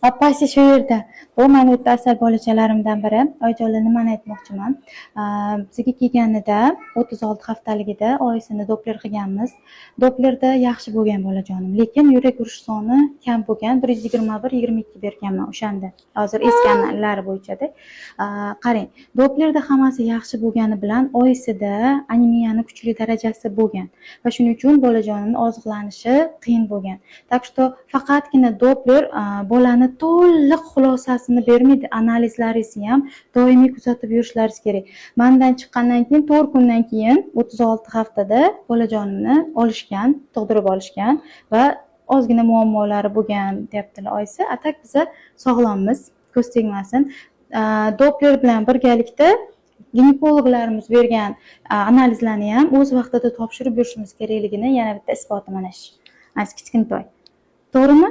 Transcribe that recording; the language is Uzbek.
Opasi shu yerda. Bu mani bitta asal bolachalarimdan biri. Oyijonlar, nimani aytmoqchiman. Bizga kelganida 36 haftaligida oyisini Doppler qilganmiz. Dopplerda yaxshi bo'lgan bolajonim, lekin yurak urish soni kam bo'lgan. 121, 22 berganman o'shanda. Hozir eski analizlari bo'yichada. Qarang, Dopplerda hammasi yaxshi bo'lgani bilan oyisida anemiyani kuchli darajasi bo'lgan va shuning uchun bolajonimni oziqlanishi qiyin bo'lgan. Так что faqatgina Doppler bolani to'liq xulosasini bermaydi. Analizlaringizni ham doimiy kuzatib yurishlaringiz kerak. Mandan chiqqandan keyin 4 kundan keyin 36 haftada bolajonimni olishgan, tug'dirib olishgan va ozgina muammolari bo'lgan deyaptilar oyisi. А так biza sog'lommiz, ko'z tegmasin. Doppler bilan birgalikda ginekologlarimiz bergan analizlarni ham o'z vaqtida topshirib yurishimiz kerakligini yana bitta isboti mana shu. Mana shu kichkintoy. To'g'rimi?